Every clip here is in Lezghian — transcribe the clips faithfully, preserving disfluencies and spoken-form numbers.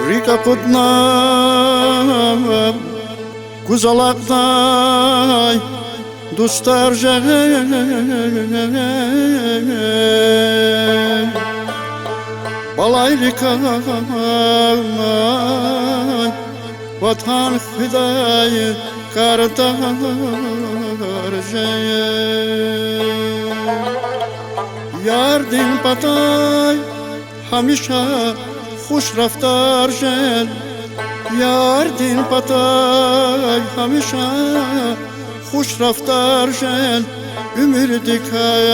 РикӀ акъудна гуз алакьдай дустар жен, балайрикай Ватан хуьдай кардаш жен. Ярдин патай гьамиша хуш рафтар жен, ярдин патай гьамиша хуш рафтар жен, уьмуьрдикай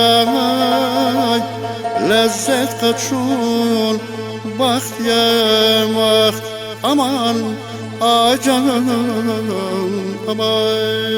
леззет къачун бахт я, бахт, аман, а жан, аман.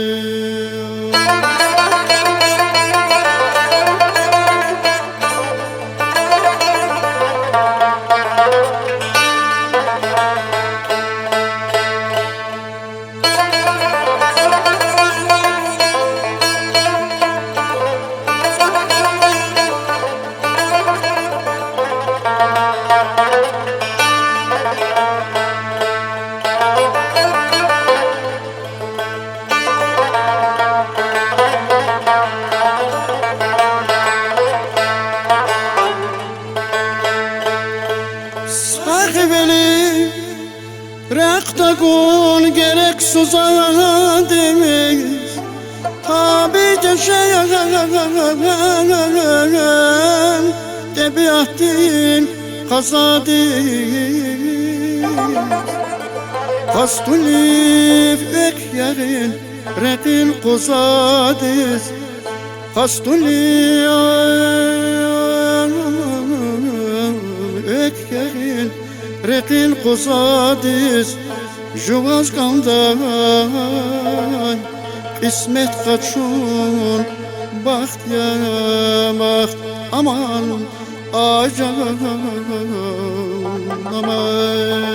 Сагъвили рехъ тагун герек сузадиз, табий тежер тӀебиатдин къазадиз. Къастунив экв ягъин рекьин къузадиз, къастунив экв ягъин рекьин къузадиз, жуваз кӀандай кьисмет къачун бахт я, бахт, аман, а жан, аман.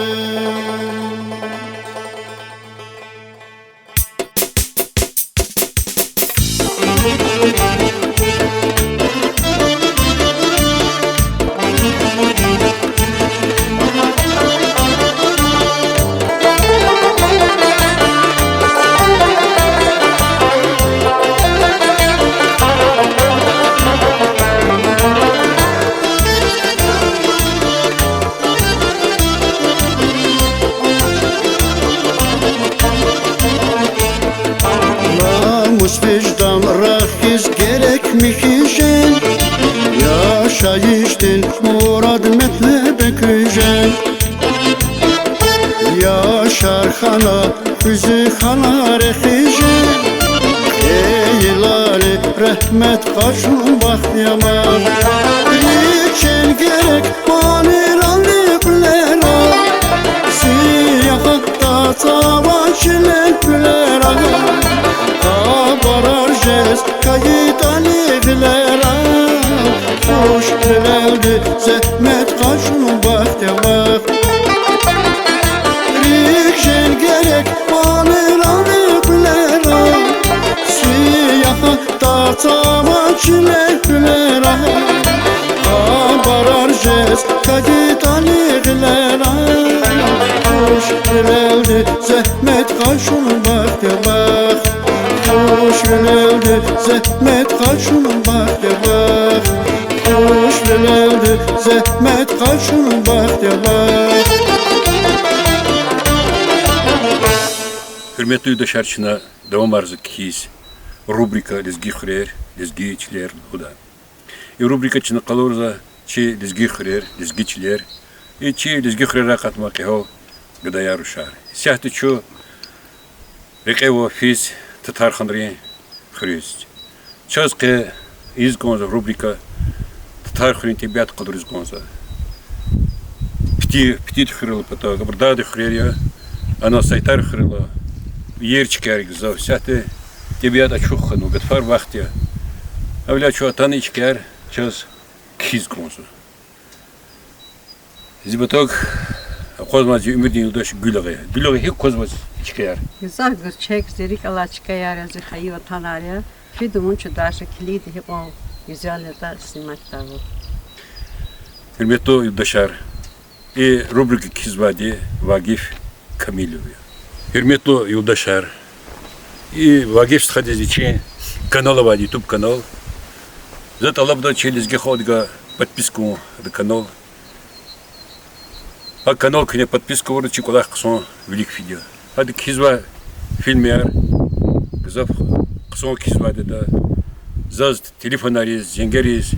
Намус, виждан рахиз герек михьи жен, яшайишдин мурад-метлеб экуь жен. Яшар хьана, куьзуь хьана рехи жен, хейлани регьмет къачун бахт я ман. РикӀ жен герек манийралди кьуьлера, сиягьатда цава чилел кьуьлера, хабарар жез кайитӀани гъилера, хушвилелди зегьмет къачун бахт я, бахт. РикӀ жен герек манийралди кьуьлера, сиягьатда цава чилел кьуьлера, хабарар жез кайитӀани гъилера, хушвилелди зегьмет къачун бахт я, бахт. Хушвилелди зегьмет къачун бахт я, бахт. Хушвилелди зегьмет къачун бахт я, бахт. Гьуьрметлу юлдашар, чна давамарзава кхьиз рубрика Лезги хуьрер, лезги чилер лугьудай. И рубрика чна къалурзава чи лезги хуьрер, лезги чилер, и чи лезги хуьрерай акъатнавай кьегьал гадаяр, рушар. Исятда чун рекье ава физ Татарханрин хуьруьз. Чаз къе ийиз кӀанзава рубрика, Татарханрин тӀебиат къалуриз кӀанзава. Пти, Питид хуьр ала патал, абур дагъдин хуьрер я, ана Сайтар хуьр ала, иер чкаяр гзаф, исятда тӀебиат ачух хьанва, гатфар вахт я. Гьавиляй чун атана и чкаяр чаз кхьиз кӀанзава. Зи патав акъвазмай зи уьмуьрдин юлдаш Гуьлагъа я. Гуьлагъа, гьикӀ аквазва ваз и чкаяр? Гзаф гуьрчег, зи рикӀ алай чкаяр я, зи хайи ватанар я. Фида вун чудаша, килигда гьикьван гуьзел ятӀа сниматьдайвал. Гьуьрметлу юлдашар, И рубрика кхьизвайди Вагиф Камилов я. Гьуьрметлу юлдашар, и Вагиф стхадиз вичин канал авайди, YouTube канал. За тӀалабда чи лезги халкьдивай подписка авун ада канал. А канал куьне подписка авурла чи кӀвалах хъсан вилик фида. Ада кхьизва фильмар, гзаф хъсан кхьизвайди ада. Заз телефонар ийиз, зенгер ийиз,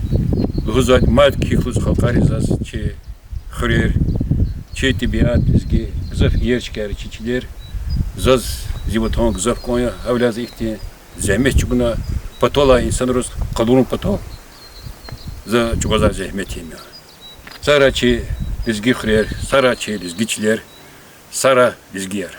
лугьузвайди мад кхьихь лугьуз халкьариз заз, чи хуьрер, чи тӀебиат, лезги, гзаф иер чкаяр, чи чилер. Заз зи ватан гзаф кӀан я, гьавиляй за ихьтин зегьмет чӀугуна, паталай инсанриз къалурун патал за чӀугвазвай зегьмет им я. Сагърай чи лезги хуьрер, сагърай чи лезги чилер, сагърай лезгияр.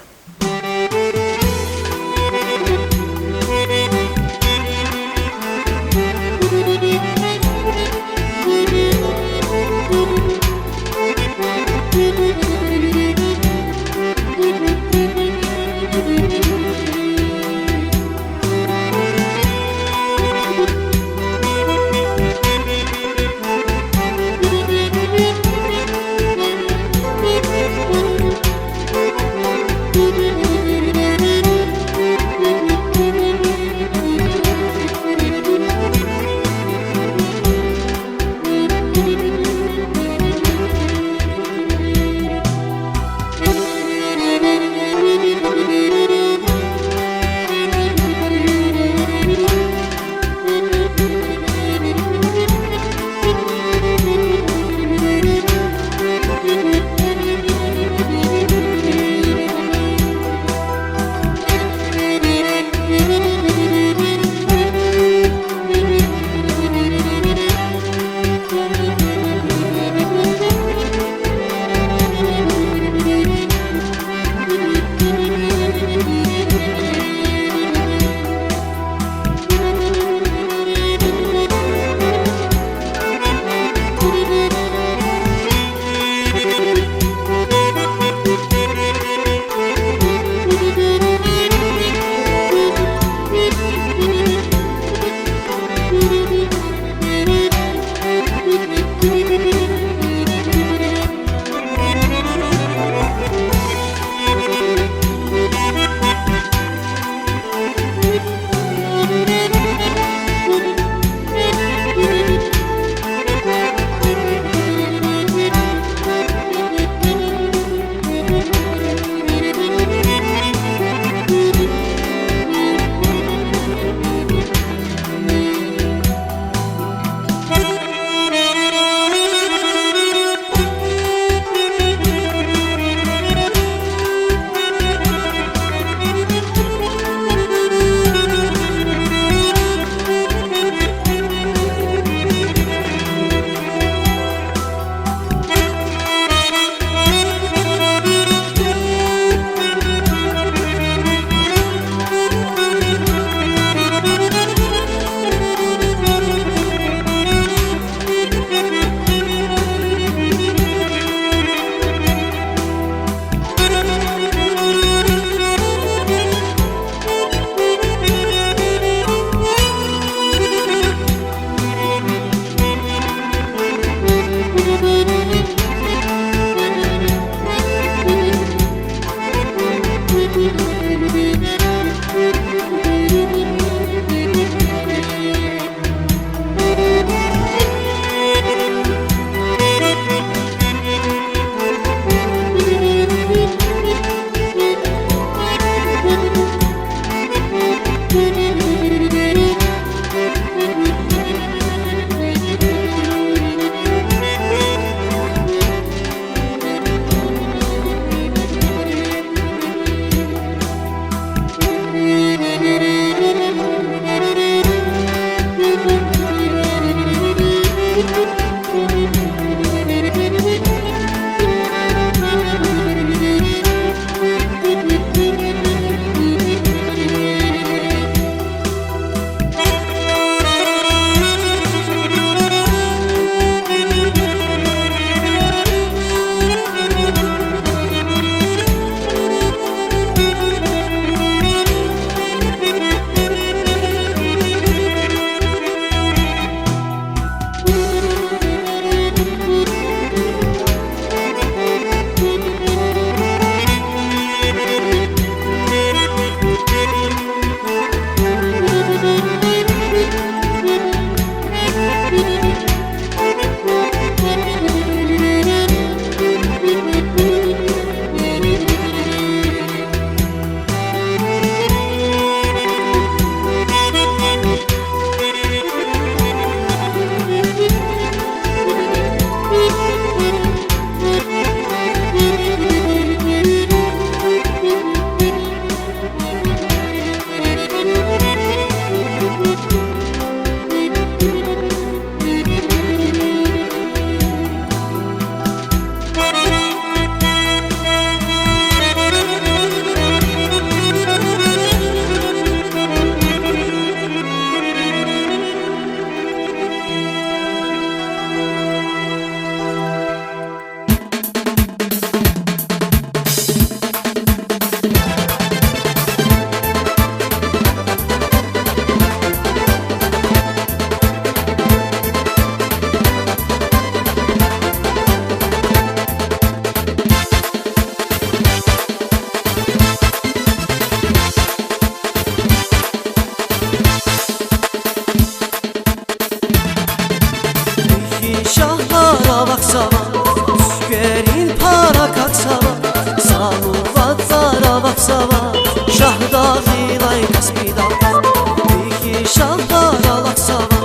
сава, Шагьдагъилай Каспи далкъан. Михьи шагьбар алахъ сава,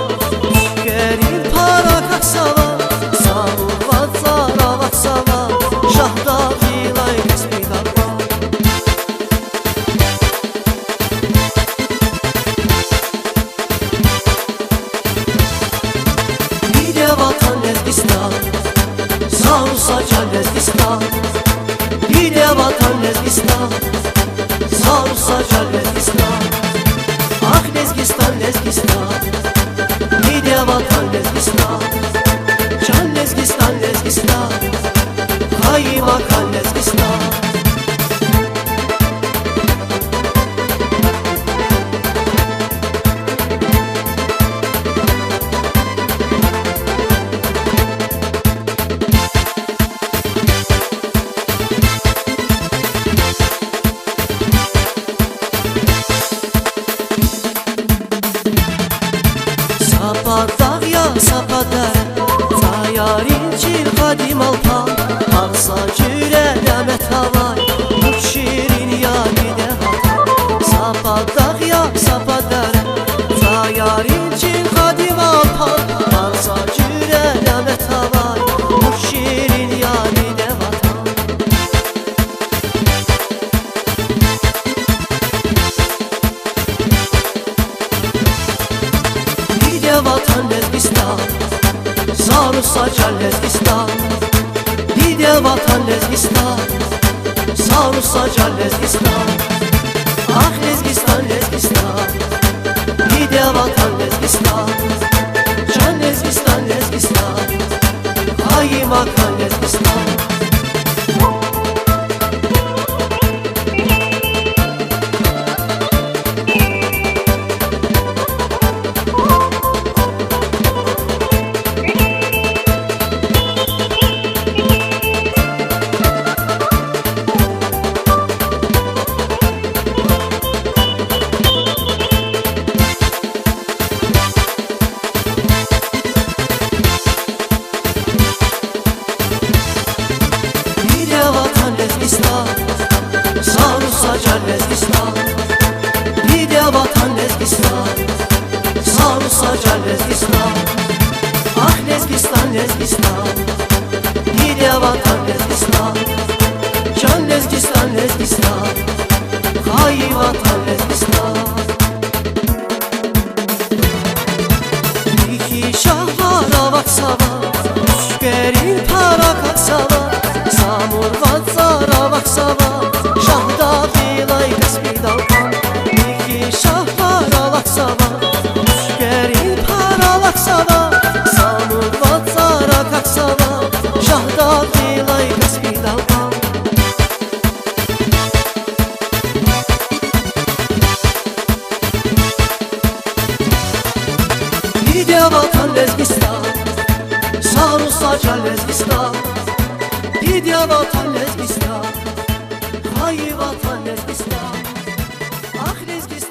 цуькверин пара кахь сава, Самур вацӀар авахь сава, Шагьдагъилай Каспи далкъан. Диде ватан Лезгистан, сагъ хьуй са чан Лезгистан. Диде ватан Лезгистан, сагъ хьуй са чан Лезгистан. Ах, Лезгистан, Лезгистан, диде ватан Лезгистан. Чан Лезгистан, Лезгистан, хайи макан Лезгистан. Са пад дагъ я, са пад дере, цӀаярин чил, къадим Алпан, гьар са жуьре няметар авай, вуч ширин я диде ватан. Са пад дагъ я, са пад дере, цӀаярин чил, къадим Алпан, гьар са жуьре няметар авай, вуч ширин я диде ватан. Диде ватан Лезгистан, сагъ хьуй са чан Лезгистан. Диде ватан Лезгистан, сагъ хьуй са чан Лезгистан. Ах, Лезгистан, Лезгистан, диде ватан Лезгистан. Чан Лезгистан, Лезгистан, хайи макан Лезгистан. Диде ватан Лезгистан, сагъ хьуй са чан Лезгистан. Диде ватан Лезгистан, сагъ хьуй са чан Лезгистан. Ах, Лезгистан, Лезгистан, диде ватан Лезгистан. Чан Лезгистан, Лезгистан, хайи ватан Лезгистан. Михьи шагьбар авахь сава, цуькверин пара кахь сава, Самур вацӀар авахь сава, Шагьдагъилай Каспи далкъан. Михьи шагьбар алахъ сава, цуькверин пара алахъ сава, Самур вацӀар акахь сава, Шагьдагъилай Каспи далкъан. Диде ватан Лезгистан, сагъ хьуй са чан Лезгистан. Диде ватан Лезгистан, хайи ватан Лезгистан. Ах, Лезгистан,